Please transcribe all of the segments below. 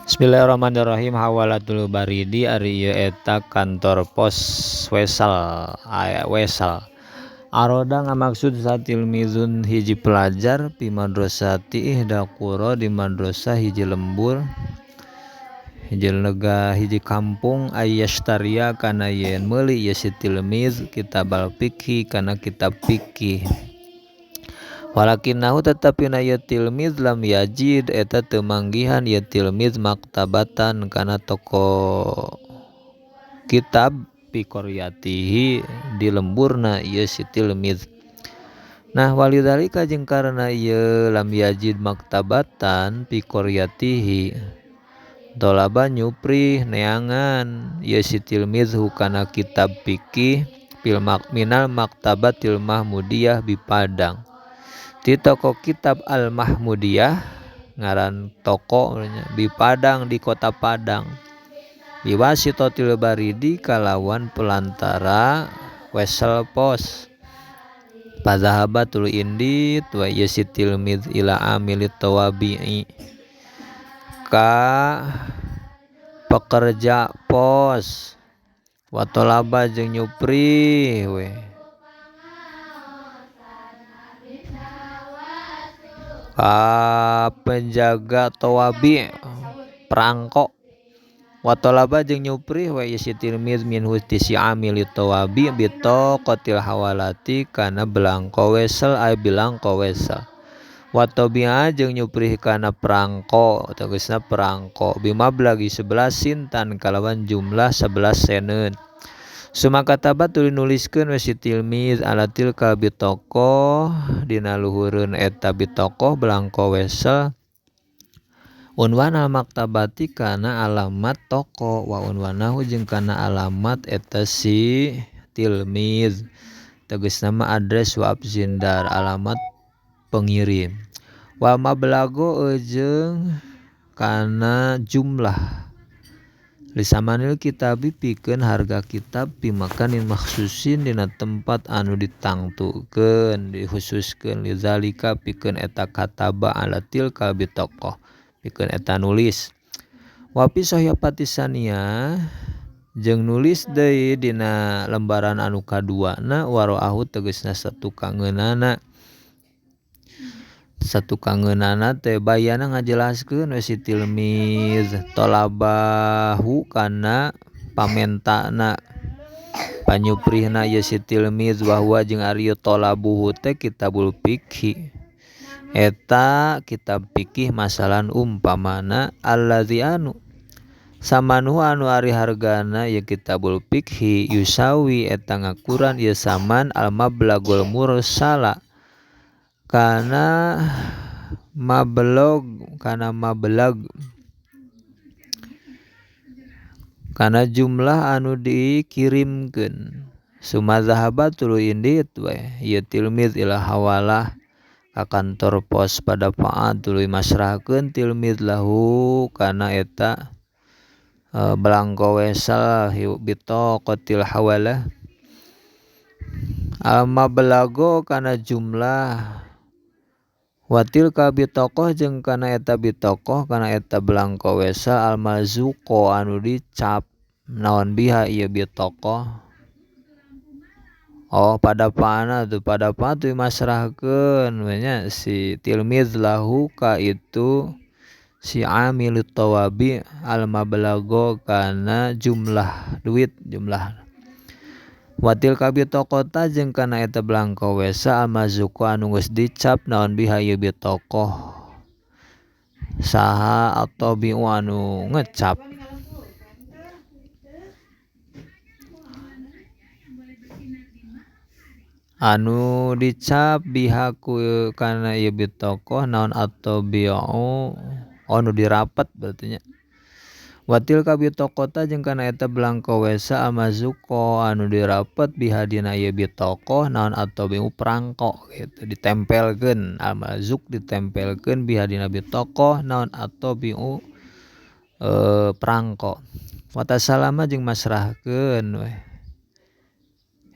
Bismillahirrahmanirrahim. Hawalatul baridi ari ieu eta kantor pos wesel aya wesel. Aroda ngamaksud satilmizun hiji pelajar pi madrasati ihda qura di madrasah hiji lembur hiji lega hiji kampung ayyastaria kana yen meuli ieu si tilmiz kitabal fikih kana kitab fikih. Walakinahu tetapi na ieu tilmiz lam yajid eta teu manggihan ieu tilmiz maktabatan kana toko kitab fi qaryatihi di lemburna ieu si tilmiz. Nah walidzalika jeung karena ieu lam yajid maktabatan fi qaryatihi tolaba nyuprih neangan ieu si tilmiz hukana kitab fikih fil minal maktabatil mahmudiyah bi Padang. Di toko kitab Al Mahmudiyah ngaran toko di Padang di kota Padang. Biwasitatil baridi kalawan pelantara wesel pos. Fazahaba tuluy indit wa ieu si tilmiz ila amilit tawabi'i ka pekerja pos wa tolaba jeung nyupri we. Ka penjaga tawabi perangko wa tolaba jeung nyupri we ieu si tilmiz minhu ti si amil tawabi bitaqatil hawalati kana belangko wesel ay bilangko wesel wa tabi'a jeung nyupri kana perangko tegasna perangko bimablagi 11 sintan kalawan jumlah 11 seneun. Sumakataba tuluy nuliskeun we si tilmiz ala tilka bitaqah dina luhureun eta bitaqah belangko wesel unwanal maktabati kana alamat toko wa unwanahu jeung kana alamat eta si tilmiz tegasna mah adres wa abzindar alamat pengirim wa mablago jeung kana jumlah lisamanil kitabi pikeun harga kitab pimakanin makhsusin dina tempat anu ditangtukeun dikhususkeun lizalika pikeun eta kataba ala tilka bitaqah pikeun eta nulis wa fi sahifati sania jeung nulis deui dina lembaran anu kaduana waraahu tegasna satukangeunana satukangeunana teh bayana ngajelaskeun we si tilmiz tolabahu kana pamentana panyuprihna ieu si tilmiz wa huwa jeung ari tolabuhu teh kitabul fikih eta kitab fikih masalan umpamana allazi anu samanuhu anu ari hargana ieu kitabul fikih yusawi eta ngakuran ieu saman al mablagul mursala kana mablog kana mablag kana jumlah anu dikirimkeun summa zahaba tuluy indit we ieu tilmiz ila hawalah ka kantor pos pada faat tuluy masrahkeun tilmiz lahu kana eta belangko wesel bitaqatil hawalah al mablago kana jumlah watil ka bitaqah jeung kana eta bitaqah kana eta belangko wesel al mazuqo anu dicap naon biha ieu bitaqah oh pada pana tuh pada patuh masrahkeun we nya si tilmiz lahu ka itu si amilut tawabi al mablago kana jumlah duit jumlah watil ka bitaqata jeung kana eta belangko wesa al mazuqo anu geus dicap naon biha ieu bitaqah saha atau biu anu ngecap anu dicap biha ku kana ieu bitaqah naon atau biu anu dirapat berarti nya watil ka bitaqata jeung kana eta belangko wesa amazuqo anu dirapet biha dina ieu bitaqah naon atau biu perangko gitu ditempelkeun almazuk ditempelkeun biha dina bitaqah naon atau biu perangko watasalama jeung masrahkeun we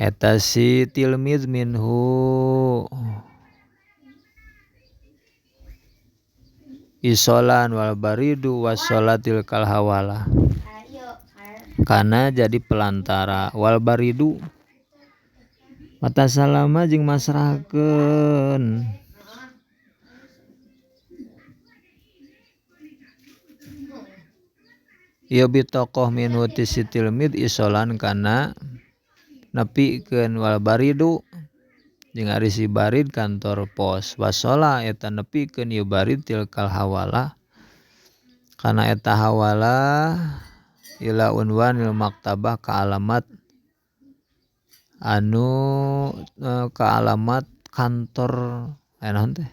eta si tilmiz minhu Isolan wal baridu wassolatil kal hawalah kana jadi pelantara wal baridu mata salama jeung masrahkeun ieu bitokoh minhu ti si tilmid isolan kana nepikeun wal baridu jeung ari si barid kantor pos wasola eta nepikeun ieu barid tilkal hawalah kana eta hawalah ila unwanil maktabah ka alamat anu ka alamat kantor naon teh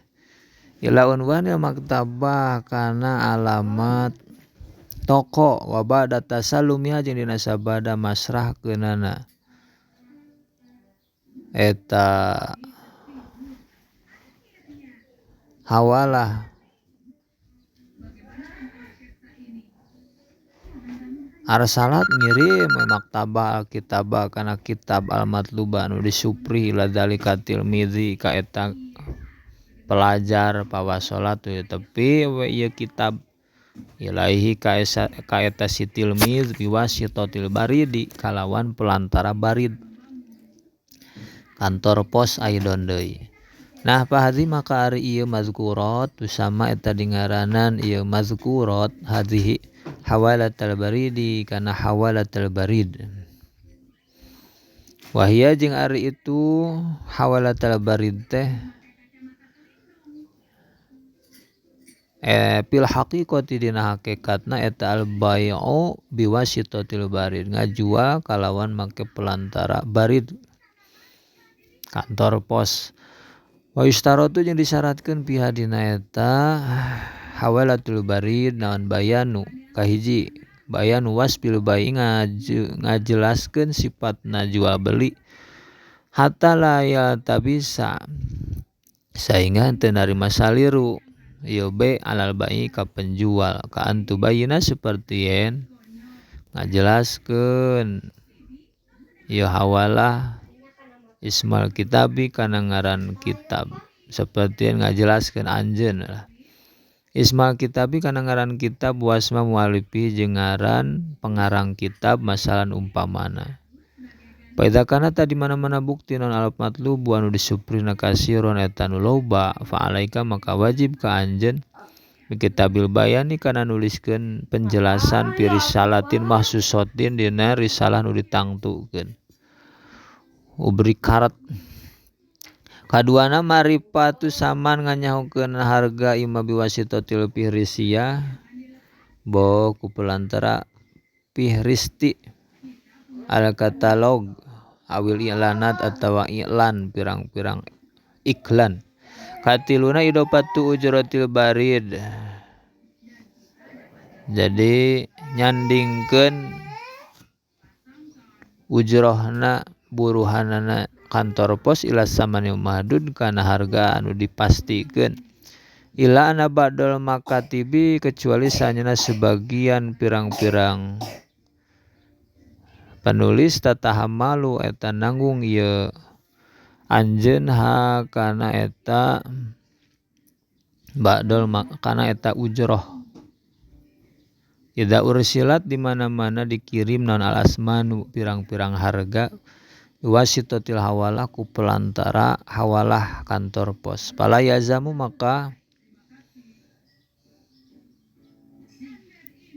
ila unwanil maktabah kana alamat toko wa ba'da tasallumiha jeung dina sabada masrahkeunana eta hawalah arsalat ngirim maktabah alkitabah kana kitab al-matluba anu disupri ila dzalika tilmizi ka eta pelajar pawasolat tepi we ieu kitab ilaihi ka eta si tilmiz biwasitatil baridi kalawan pelantara barid kantor pos aidon deui. Nah fahadhi maka ari ieu mazkurat tusama eta dingaranan ieu mazkurat hadhihi hawalatal baridi kana hawalatal barid. Wahia jeung ari itu hawalatal barid teh fil haqiqati dina hakikatna eta al bai'u biwasitatil barid ngajual kalawan make pelantara barid kantor pos. Wa yushtaratu jeung disyaratkeun piha dina eta hawalatul barid naon bayanu kahiji bayanu wasfil bai ngajelaskeun sifatna jual beli hatta la yaltabisa sehingga teu narima saliru ieu be alal bai ka penjual ka antu bayina saperti yen ngajelaskeun ieu hawalah ismal kitabi kana ngaran kitab seperti yang ngajelaskeun anjeun lah ismal kitabi kana ngaran kitab wasma mualifi jeung ngaran pengarang kitab masalan umpamana paida kana tadi mana-mana bukti non alaf matlubu anu disuprina kasiron eta nu loba fa alaika maka wajib ka anjeun bikitabil bayani kana nuliskeun penjelasan fi risalatin mahsusatin dina risalah nu ditangtukeun ubri karet kaduana maripatu saman nganyahukeun harga ima biwasitatil fihristiyah bo ku pelantara fihristi al katalog awil i'lanat atawa i'lan pirang-pirang iklan katiluna idopatu ujratil barid jadi nyandingkeun ujrohna buruhanana kantor pos ila samani mahdud kana harga anu dipastikeun ila ana ba'dal makatibi kecuali sanyana sebagian pirang-pirang penulis tatahamalu eta nanggung ieu anjeun ha kana eta ba'dal kana eta ujroh idza ursilat di mana-mana dikirim non al asmanu pirang-pirang harga wasitatil hawalah ku pelantara hawalah kantor pos pala yazamu maka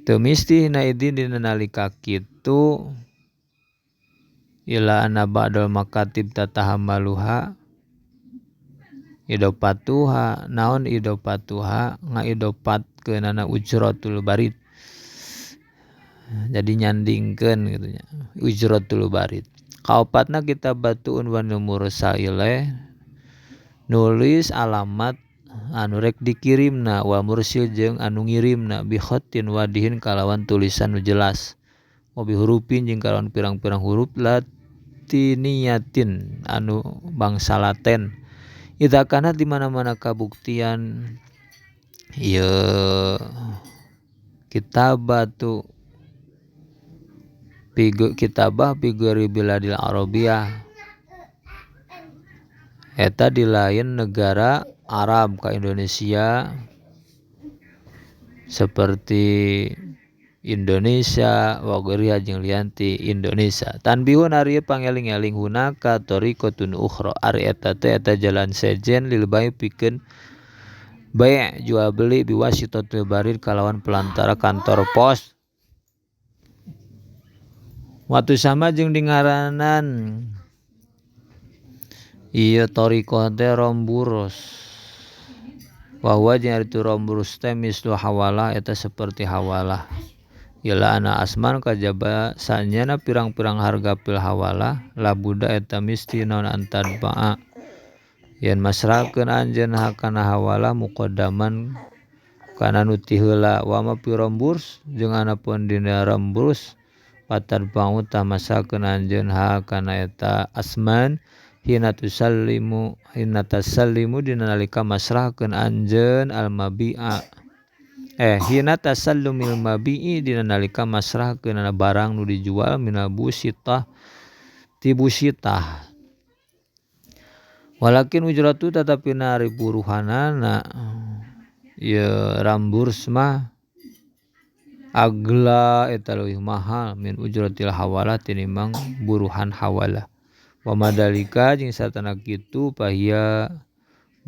teu misti hina idin dina nalika kitu ila anna ba'dal makatib tatahamaluha idopatuha naon idopatuha ngaidopatkeunana ujratul barid jadi nyandingkeun kitu nya ujratul barid. Kaopatna kita batu unwanil mursaile nulis alamat anu rek dikirimna wa mursil jeung anu ngirimna bi khatin wadihin kalawan tulisan nu jelas wa bi hurufin jeung kalawan pirang-pirang huruf latiniyatin anu bangsa Latin idza kana di mana-mana kabuktian ieu kitabatu kitabah fi biladil arabiyah eta di lain negara Arab ka Indonesia Seperti Indonesia wa ghairiha jeung lian ti Indonesia. Tanbihun ari pangeling-eling hunaka thariqatun ukhra ari eta teh eta jalan sejen lil bai pikeun bai jual beli biwasitatil barid kalawan pelantara kantor pos. Watu sama jeung dingaranan ieu thariqah teh romburus. Bahwa jeung ari romburus teh mislu hawalah eta seperti hawalah. Ila ana asman kajaba sanyana pirang-pirang harga pil hawalah labuda eta misti naon antadba'a yen masrahkeun anjeun hakana hawalah muqaddaman kana nu ti heula wa ma fi romburs jeung anapun dina romburus patadba'u tah masrahkeun anjeun hakana eta asman hina tusallimu hina tasallimu dina nalika masrahkeun anjeun al-mabi'a hina tasallumil mabi'i dina nalika masrahkeun barang nu dijual minal busitah ti busitah walakin ujratu tatapi ari buruhanana ieu ramburs mah agla eta leuwih mahal min ujratil hawalah tinimbang buruhan hawalah. Wa madalika jeung satana kitu pahia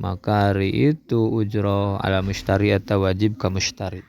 maka ari itu ujroh ala mushtari eta wajib ka mushtari.